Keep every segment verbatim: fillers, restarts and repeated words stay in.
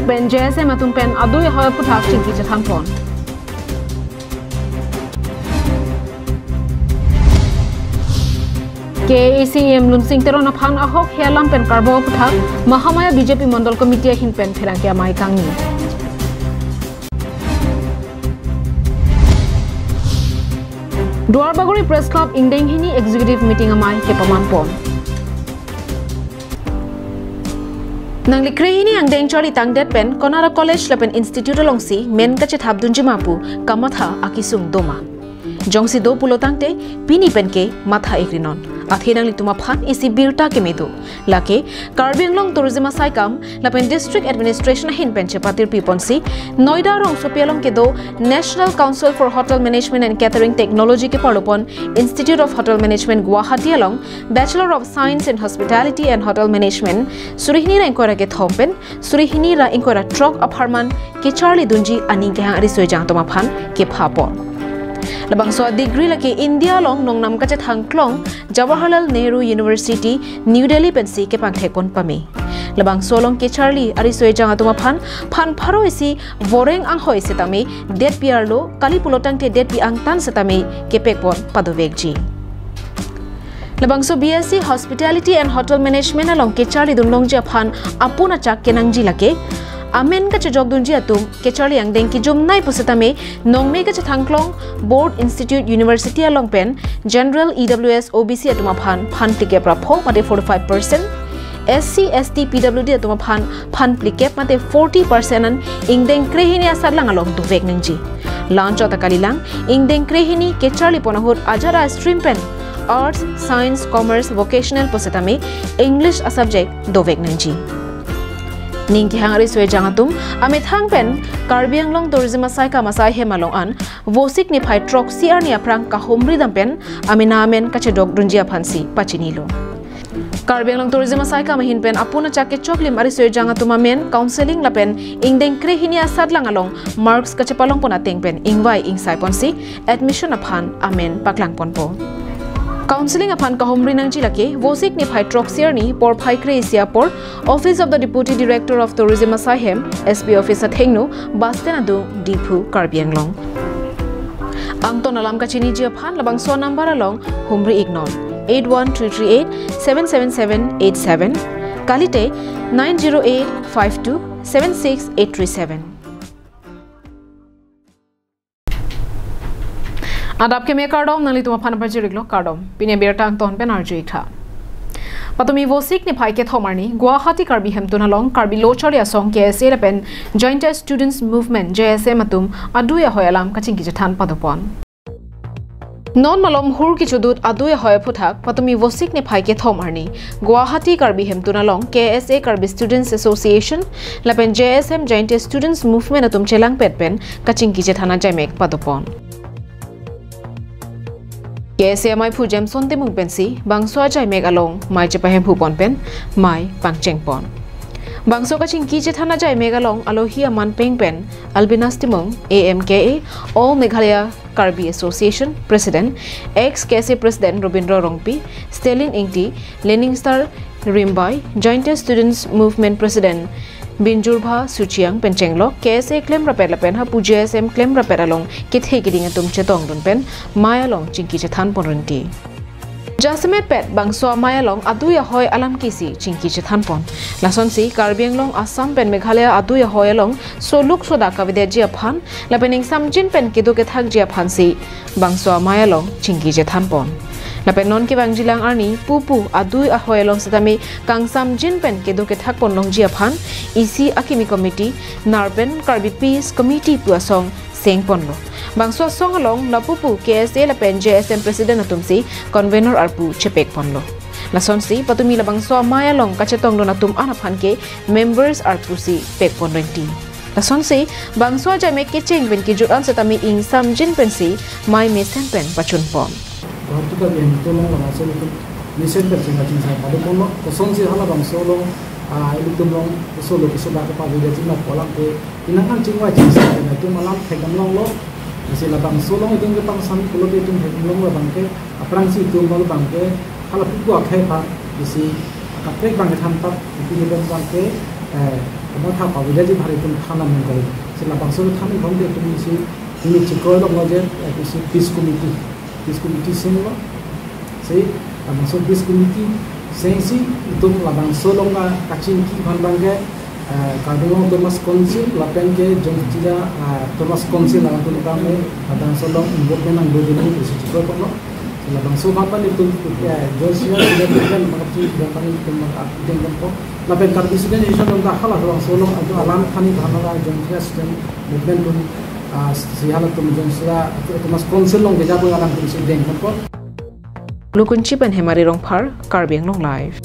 pen J S M atum pen adui ahoi aphuthak chingki chethan pon. K A A C E M Lunsing Teron aphan ahok he alam pen karbau aphuthak Mahamaya B J P Mondol Committee ahin pen pherangke amei kangni. Duarbagori Press Club ingdeng hini executive meeting amei kepaman pon. Nangli krehini angdeng charli tangdet pen konara college lapen institute alongsi men kachethap dunji ma pu kamatha akesung doma. Jongsi do pulo tangte pini penke matha ikri non. Athe nanglitum aphan isi birta keme do. Lake Karbi Anglong Tourism Asaikam lapen District Administration ahin pen chepatirpi ponsi Noida rongsopi along kedo National Council for Hotel Management and Catering Technology keparlo pon Institute of Hotel Management Guwahati along Bachelor of Science in Hospitality and Hotel Management suri hini ra ingkoi ra kethom pen suri hini ra ingkoi ra throk apharman kecharli dunji aning kehang ariso ejang atum aphan kepha pon. Labangso degree lake India along nongnam kachethang klong Jawaharlal Nehru University, New Delhi pensi kepangthek pon pame. Labangso along kecharli ariso ejang atum aphan phan pharo isi voreng anghoi setame detpi arlo, kali pulo tangte detpi angtan setame kepek pon padovekji. Labangso B S C Hospitality and Hotel Management along kecharli dun longji aphan apun achak kenangji lake amen kachejok dunji atum kecharli angdeng kejum nai pusitame nongme kachethang klong Board Institute University along pen General E W S O B C atum aphan phan phli kep ra pho mate forty-five percent, S C, S T, P W D atum aphan phan phli kep mate forty percent an ingdeng krehini asatlang along dovek nangji. Lanchot akalilang ingdeng krehini kecharli pon ahut ajat a stream pen Arts, Science, Commerce, Vocational pusitame English a subject dovek nangji. Ning kehang ariso ejang atum amethang pen Karbi Anglong Tourism Asaikam asai hem along an Vosik niphai throksi arni aphrang kahumri dam pen amena amen kachedok dunji aphansi pachinilo. Karbi Anglong Tourism Asaikam ahin pen apun achak kechoklim ariso ejang atum amen counseling lapen ingdeng krehini asatlang along marks kachepalong pon ateng pen ingvai ingsai ponsi admission aphan amen paklang ponpo. Counseling aphan kahumri nangji lake Vosik niphai throksi arni porphai kre-isi apor Office of the Deputy Director of Tourism asai hem, S P office athengno, bus stand adung, Diphu, Karbi Anglong. Angton alam kachiniji aphan labangso number along humri iknon, eight one three three eight seven seven seven eight seven, kalite nine zero eight five two seven six eight three seven. Adap keme kardom, nanglitum aphan pajiriklo kardom. Pini abirta angton pen arju iktha. Patumi Vosik niphai kethom arni Guwahati Karbi Hemtun along Karbi Lo Charli Asong K S A lapen Jaintia Students Movement J S M atum adui ahoi alam kachingki chethan padopon. Non malom hur kichudut adui ahoi aphuthak patumi Vosik niphai kethom arni Guwahati Karbi Hemtun along K S A Karbi Students Association lapen J S M Jaintia Students Movement atum chelangpet pen kachingki chethan ajaimek padopon. K S A amaiphu Jameson Timung pensi bangso ajaimek along mei chepahemphu pon pen mei pangcheng pon. Bangso kachingki chethan ajaimek along alohi aman peng pen Albinas Timung, A M K A, All Meghalaya Karbi Association President, ex K S A President Robindra Rongpi, Stalin Ingti, Leningstar Rimbai, Jaintia Students Movement President Binjurbha Suchiang pen chenglok K S A klemrapet lapen hapu J S M klemrapet along kethe keding atum chetongdun pen mei along chingki chethan pon rinti. Jasemet pet bangso amei along adui ahoi alam kisi chingki chethan pon. Lasonsi Karbi Anglong, Assam pen Meghalaya adui ahoi along soluk sodak kavedetji aphan lapen ingsamjin pen kedo kethakji aphansi bangso amei along chingki chethan pon. Lapen non kevangjilang arni pupu adui ahoi along setame kangsamjin pen kedo kethak pon longji aphan isi akimi committee, nar pen Karbi Peace Committee pu asong seng ponlo. Bangso asong along lapupu K S A lapen J S M President atumsi convener arpu chepek ponlo. Lasonsi patumi labangso amei along kachetongdun atum an aphan ke members arpusi pek pon rinti. Lasonsi bangso ajaimek kecheng pen kejut an setame ingsamjin pensi mei mesen pen pachun pon. Guwahati Karbi Hemtun along labangso ilitum mesen pen chingvai chingsai pado ponlo. Kosonsi halabangso along, ah, ilitum along keso lo keso ba kepavirjin ma pu alam ke inang an chingvai chingsai pen ilitum alam thekdam longlo. Lasi labangso along ilitum kepangsam pulote ilitum thekdam longlo abangke aphrangsi ilitum abangke hala pupu akhei aphan isi akaprek abangke than tap ilitum abangke, eh, Matha pavilya ji bhari tum thana mungkai. Si labangso than bom de tum si ini chikoi lo ngoje, eh, si peace committee. Peace committee sing lo. Si labangso peace committee sing si itum labangso along ka kachingki aphan abang ke, eh, Karbi Anglong Autonomous Council lapen ke Jongchira, eh, Autonomous Council along tum kami labangso along involvement nangdo dini si chikoi lo. Labangso aphan pen itum, eh, Jongchira Student Movement maka chi aphan pen itum maka update kan po. Lapen Karbi Student Association along ta hala labangso along ajo alam thani thana la Jongchira Student Movement atum, ah, si halatum Jongchira Autonomous Council along keja pu alam atum si deng kan po. Lukunchi pen Hemari Rongphar, Karbi Anglong Live.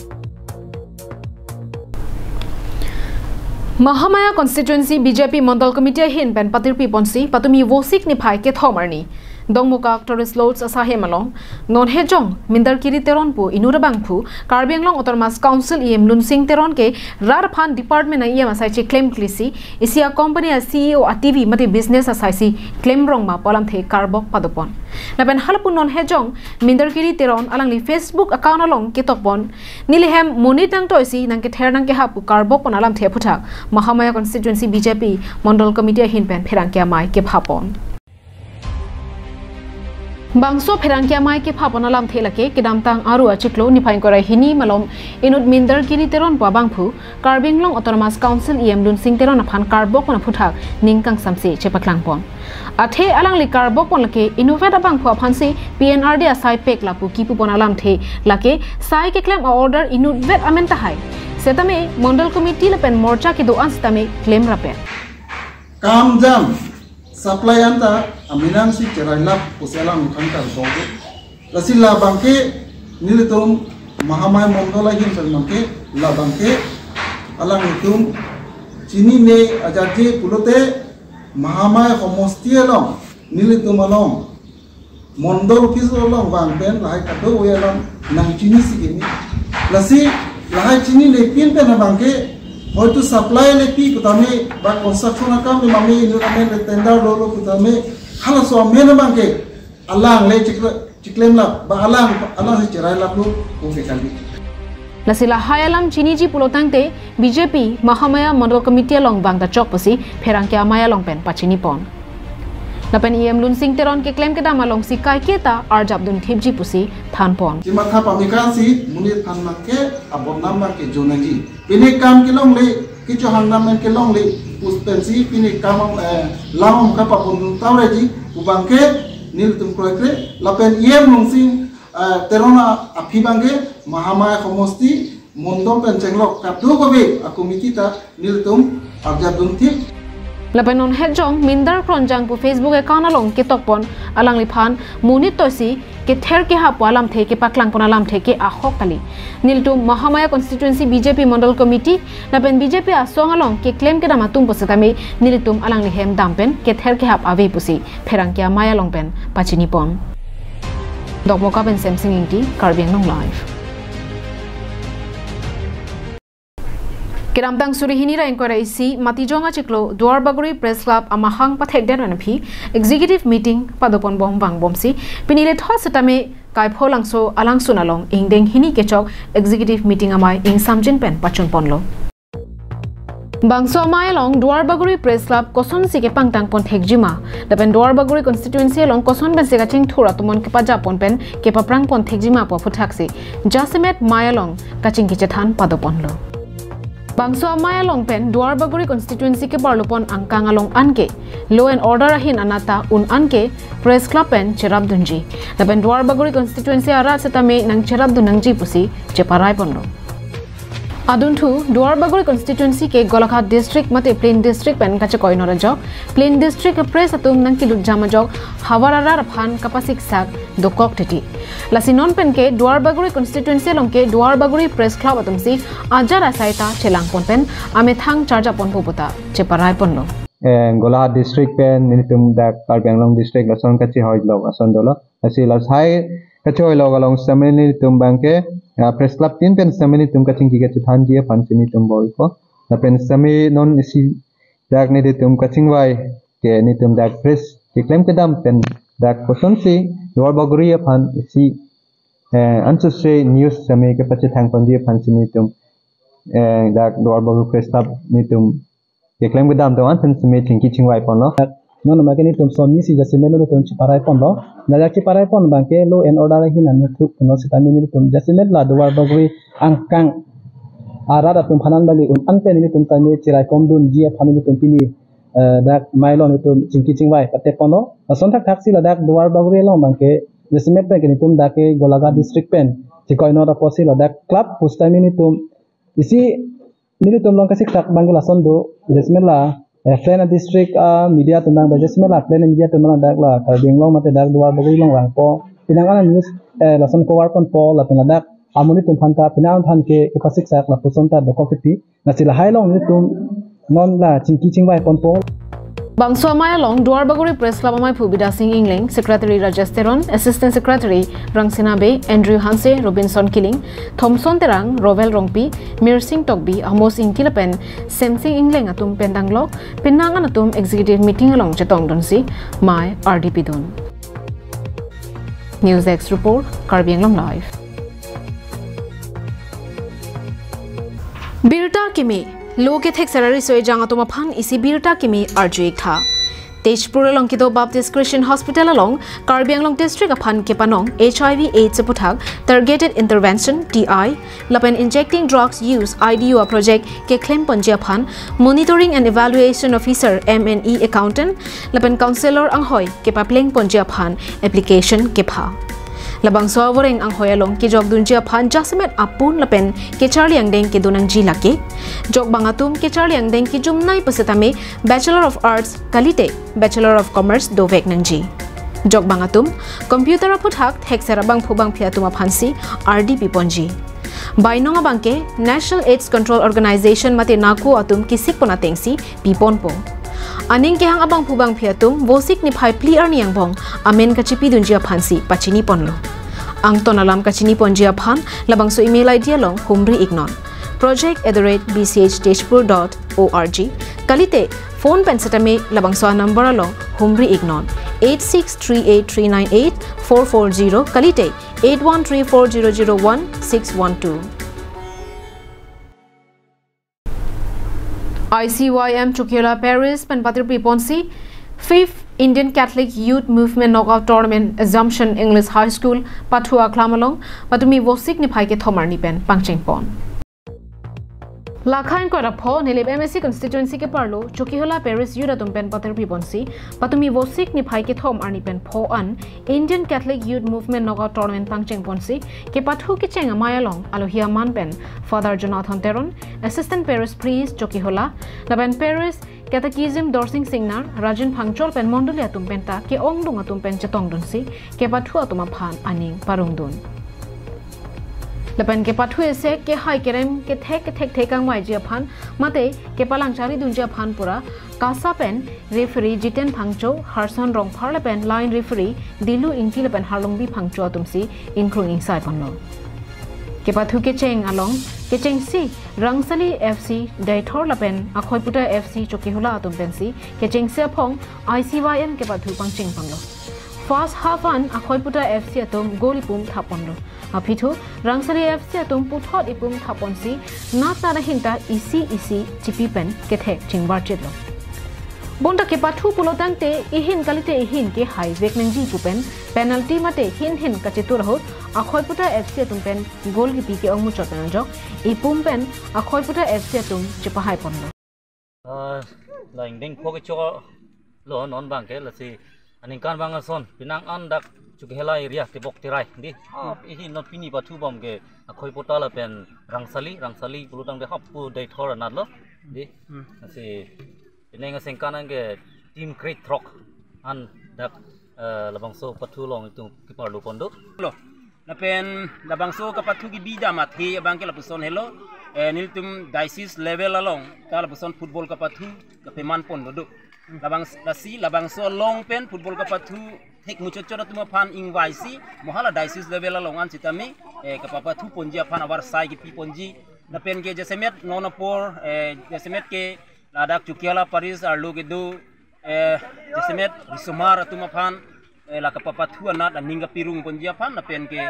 Mahamaya Constituency B J P Mondol Committee ahin pen patirpi ponsi patumi Vosik niphai kethom arni Dongmukak Tourist Lodge asai hem along non hejong Mindarkiri Teron pu inut abangphu Karbi Anglong Autonomous Council E M Lunsing Teron ke rat aphan department a-E M asai cheklem klisi isi a-company a-C E O a-T V mate business asai si klem rong ma pu alamthe karbok padopon. Lapen halapu non hejong Mindarkiri Teron alangli Facebook account along ketokpon, neli hem monit nangtoisi nangkether nangkehap pu karbok pon alamthe aphuthak Mahamaya Constituency B J P Mondol Committee ahin pen pherangke amei kephapon. Bangso pherangke amei kephapon alamthe lake kedamtang Aru achiklo niphai ingkoi ra hini malom inut Mindarkiri Teron pu abangphu Karbi Anglong Autonomous Council E M Lunsing Teron aphan karbok pon aphuthak ning kangsamse chepaklangpon. Athe alangli karbok pon lake inutvet abangphu aphansi P N R D asai pek lapu kipupon alamthe lake sai keklem a-order inutvet amen tahai. Setame Mondol Committee lapen morcha kedo-an setame klem rapet. Kam jam supply anta aminang si cherai lap pusi alang uthan karbok. Lasi labang ke nelitum Mahamaya Mondol ahin pen abang ke labang ke alanglitum chinine ajaje pulote Mahamaya homosti along nelitum along Mondol office along vang pen lahai kadokave alam nangchinisi kimi. Lasi lahai chinine pin pen abang ke hoitu supply le pi putame ba construction akam le mame inut amen le tender lolo putame halaso amen abang ke alang le chikle-, chiklem lap ba alang, alang si cherai lap lo pu ke kali. Lasi lahai alam chiniji pulotangte B J P Mahamaya Mondol Committee along vang ta chok pusi pherangke amei along pen pachinipon. Lapen E M Lunsing Teron keklem kedam alongsi kaiketa arjap dunthipji pusi thanpon. Chimatha pamika si monit aphan abang ke abodnam abang ke jonangji. Pine kam kelongle, kechohang dam pen kelongle, pus pensi pine kam, eh, lam kapabon taureji pu abang ke nelitum kroikre lapen E M Lunsing, eh, Teron aphi abang ke Mahamaya homosti Mondol pen chenglok kadokave a-committee ta nelitum arjap dunthip. Lapen non hejong Mindar Kronjang pu Facebook account along ketokpon alangliphan monit toisi kether kehap pu alamthe kepaklangpon alamthe ke ahok kali. Nelitum Mahamaya Constituency B J P Mondol Committee lapen B J P asong along keklem kedam atum pusitame nelitum alangli hem dam pen kether kehap ave pusi pherangke amei along pen pachinipon. Dokmoka pen Semsing Ingti, Karbi Anglong Live. Kedamtang suri hini ra ingkoi ra isi Matijong achiklo Duarbagori Press Club amahang pathekdet pen aphi executive meeting padopon bom vangbomsi pini lethot setame Kaipholangso alangsun along ingdeng hini kechok executive meeting amei ingsamjin pen pachunponlo. Bangso amei along Duarbagori Press Club kosonsi kepangtangpon thekjima lapen Duarbagori constituency along koson pensi kachingthur atomon kepajapon pen kepaprangpon thekjima pu aphuthaksi jasemet amei along kachingki chethan padoponlo. Bangso amei along pen Duarbagori constituency kebarlopon angkang along anke law and order ahin anat ta un anke Press Club pen cherapdunji lapen Duarbagori constituency arat setame nangcherapdun nangji pusi cheparaiponlo. Adunthu, Duarbagori constituency ke Golaghat district mate plain district pen kachekoi nor ajok, plain district press atum nangkelut jam ajok, havar arat aphan kapasiksak dokok titi. Lasi non pen ke Duarbagori constituency along ke Duarbagori Press Club atumsi ajat asai ta chelangpon pen amethang charjaponpo puta cheparaiponlo. Eh, Golaghat district pen nelitum dak Karbi Anglong district lason kachehoilok ason dolo. Lasi lasai kachehoilok along setame nelitum abang ke, ah, Press Club tin pen setame nelitum kachingki kachethanji aphansi nelitum boiko. Lapen setame non isi dak nelitum kachingvai ke nelitum dak press keklem kedam pen dak kosonsi Duarbagori aphan isi, eh, ansose news setame kepachethangponji aphansi nelitum Eh, dak Duarbagori Press Club nelitum keklem kedam do-an pen seme chingki chingvai ponlo. Dak non nama ke nelitum son isi jasemet nelitum chiparai ponlo. Ladak chiparai pon abang ke law and order ahin an thuk puno sitame nelitum jasemet la Duarbagori angkang arat atum aphan an bali un-an pen nelitum tame chirai pondunji aphan nelitum pini, eh, dak mailon nelitum chingki chingvai pate ponlo. Lason thakthak si ladak Duarbagori along abang ke jasemet pen ke nelitum dak ke Golaghat district pen chikoi not apotsi ladak club pusitame nelitum isi nelitum along kasiksak abang ke lason do, jasemet la, eh, plain district, ah, media atum abang, jasemet la plain media atum abang dak la Karbi Anglong mate dak Duarbagori along vangpo. Pinang an news, eh, lason cover ponpo, lapen ladak amonit atum aphan ta, pinang aphan ke, kepasiksak lapuson ta dokok kiti. Lasi lahai along nelitum non la chingki chingvai ponpo. Bangso amei along Duarbagori Press Club amaiphu Bidya Sing Engleng, Secretary Rajesh Teron, Assistant Secretary Rangsina Bey, Andrew Hanse, Robinson Killing, Thomson Terang, Rovel Rongpi, Mirsing Tokbi, Amos Ingti lapen Semsing Engleng atum pen danglok, pinang an atum executive meeting along chetongdunsi amei ardi pidun. News Desk Report, Karbi Anglong Live. Birta kimi, lo kethek sarari soi jang atum aphan isi birta kimi arju-ik tha. Tezpur along kedo Baptist Christian Hospital along Karbi Anglong District aphan kepanong H I V AIDS aputhak Targeted Intervention, T I, lapen Injecting Drugs Use, I D U a project keklem ponji aphan Monitoring and Evaluation Officer, M N E accountant lapen counselor anghoi kepapleng ponji aphan application kepha. Labangso avoreng anghoi along kejokdunji aphan jasemet apun lapen kecharli angdeng kedo nangji lake. Jokbang atum kecharli angdeng kejumnei pusitame Bachelor of Arts kalite Bachelor of Commerce dovek nangji. Jokbang atum computer aputhak thekser abangphu bangphi atum aphansi ardi piponji. Bainong abang ke National AIDS Control Organization mate NACO atum kesik pon atengsi piponpo. Aning kehang abangphu bangphi atum Vosik niphai phli arni angbong amen kachipidunji aphansi pachini ponlo. Angton alam kachini ponji aphan labangso email I D along humri-iknon, project at the rate B C H tezpur dot O R G, kalite phone pen setame labangso a-number along humri-iknon, eight six three eight three nine eight four four zero, kalite eight one three four zero zero one six one two. I C Y M Chokihola Parish pen patirpi ponsi Fifth Indian Catholic Youth Movement Knockout Tournament Assumption English High School pathu aklam along patumi Vosik niphai kethom arni pen pangcheng pon. Lakha ingkoi ra pho Nilip M A C constituency keparlo Chokihola Parish youth atum pen patirpi ponsi patumi Vosik niphai kethom arni pen pho an Indian Catholic Youth Movement Knockout Tournament pangcheng ponsi kepathu kecheng amei along alohi aman pen Father Jonathan Teron, Assistant Parish Priest Chokihola, lapen Parish Catechism Dorsing Singnar, Rajen Phangcho pen mondoli atum penta ke-ongdung atum pen chetongdunsi kepathu atum aphan aning parongdun. Lapen kepathu ese kehai kerem kethek kethek thekang maiji aphan mate kepalang charidunji aphan pura KASA pen referee Jiten Phangcho, Harson Rongphar lapen line referee Dilu Ingti lapen Harlongbi Phangcho atumsi ingkrung ingsai ponlo. Kepathu kecheng along kechengsi Rangsali F C Deithor lapen Akhoiputa F C Chokihola atum pensi kechengsi aphong I C Y M kepathu pangcheng ponlo. First half an Akhoiputa F C atum goal ipum thap ponlo. Aphi thu Rangsali F C atum puthot ipum thap ponsi nat nat ahin ta isi isi chipi pen kethek chingvarchitlo. Bonta kepathu pulo tangte ihin kalite ihin kehaivek nangji pu pen penalty mate hin hin kachetur ahut Akhoiputa F C atum pen goal kipi ke-ong muchot pen ajok ipum pen Akhoiputa F C atum chepahai ponlo. Ah, la ingdeng pho kecho lo non abang ke, lasi aningkan abang ason pinang an dak Chokihola area tebok terai dei. Ah, ihin non pini pathu bom ke Akhoiputa lapen Rangsali, Rangsali pulo tangte hapu Deithor anat lo dei. Hmm. Lasi pinang asengkan an ke team create throk an dak, eh, labangso pathu along itum keparlo pon do. Lo. Lapen labangso kepathu kebi dam athe abang ke lapuson helo. Eh, nelitum diocese level along ta lapuson football kepathu kepaman pon do. Labang lasi labangso along pen football kepathu thek muchot chot atum aphan ingvaisi mo hala diocese level along an sitame, eh, kepapathu ponji aphan avarsai kipi ponji. Lapen ke jasemet non apor, eh, jasemet ke ladak Chokihola Parish arlo kedo, eh, jasemet risomar atum aphan, eh, la kepapathu anat aning kapirung ponji aphan lapen ke,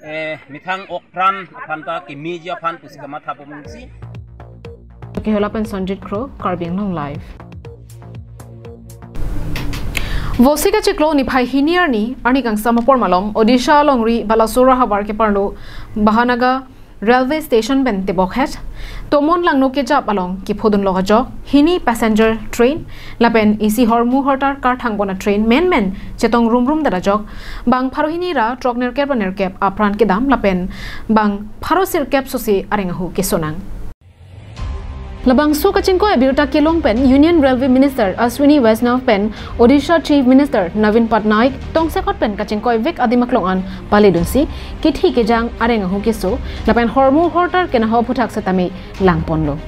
eh, methang okpran aphan ta kemeji aphan pusi kamatha ponsi. Kehela pen Sanjit Kro, Karbi Anglong Live. Vosik achiklo niphai hini arni, arni kangsam apor malom, Odisha alongri Balasora havar keparlo Bahanagar Railway Station pen tebokhet, Tomon Langno kejap along kephodunlo ajok, hini passenger train, lapen isi hormu hortar karthang bona train menmen chetong rumrum det ajok, bang pharo hini ra throk nerkep ra nerkep apran kedam lapen bang pharo sirkep sose areng ahu kesonang. Labangso kachingkoi abirta kelong pen Union Railway Minister Ashwini Vaishnaw pen Odisha Chief Minister Naveen Patnaik tongsekot pen kachingkoi vek adim aklong an paledunsi kithi kejang areng ahu keso lapen hormu hortar kenaho aphuthak setame langponlo.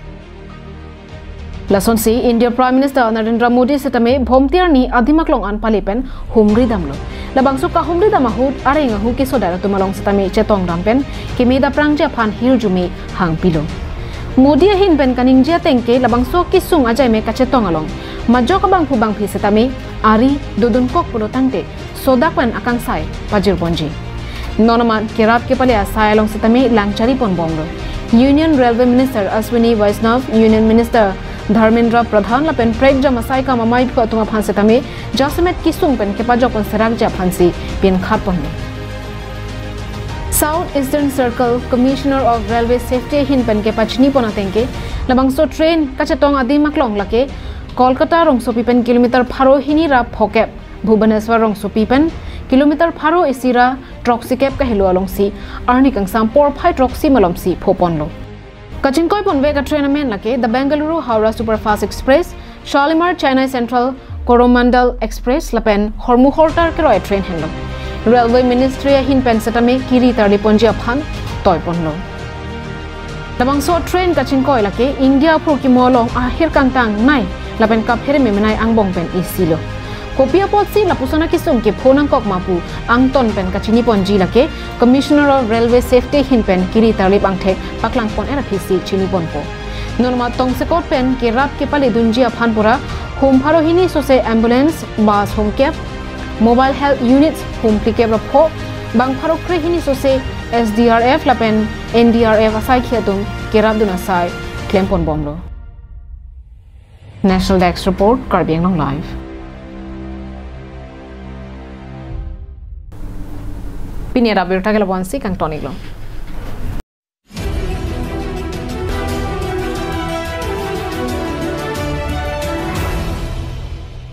Lasonsi India Prime Minister Narendra Modi setame Bhomti arni adim aklong an pale pen humri damlo. Labangso kahumri dam ahut areng ahu kesodet atum along setame chetong dam pen keme daprangji aphan hirjume hangpilo. Modi ahin pen kaningje ateng ke labangso kesung ajaime kachetong along majok abangphu bangphi setame ari dodunkok pulo tangte sodak pen akangsai pajirponji. Non amat kerap kepale asai along setame langchari ponbomlo. Union Railway Minister Ashwini Vaishnaw, Union Minister Dharmendra Pradhan lapen prekjam asai kam amaiphu atum aphan setame jasemet kesung pen kepajok pon serakji aphansi pinkhat ponlo. South Eastern Circle Commissioner of Railway Safety ahin pen kepachini pon ateng ke labangso train kachetong adim aklong lake Kolkata rongsopi pen kilometer pharo hini ra phokep, Bhubaneswar rongsopi pen kilometer pharo isi ra throksikep kahelo alongsi arni kangsam porphai throksi malomsi phoponlo. Kachingkoi ponvek atrain amen lake The Bengaluru Howrah Superfast Express, Shalimar Chennai Central Coromandel Express lapen hormu hortar keroi train henlo. Railway Ministry ahin pen setame kiri tarli ponji aphan toiponlo. Labangso train kachingkoi lake India aphu kimo along ahir kangtangnei lapen kaphere memenei angbong pen isilo. Kopi apotsi lapuson akesung kepho nangkok ma pu angton pen kachini ponji lake Commissioner of Railway Safety ahin pen kiri tarlip angthek paklang pon-et aphisi chini ponpo. Non amat tongsekot pen kerap kepaledunji aphan pura hum pharo hini sose ambulance, bus hum kep, mobile health units hum phlikep ra pho, bang pharo kre hini sose S D R F lapen N D R F asaikhi atum kerapdun asai klemponbomlo. National Desk Report, Karbi Anglong Live. Pini abirta ke labonsi kangtoniklo.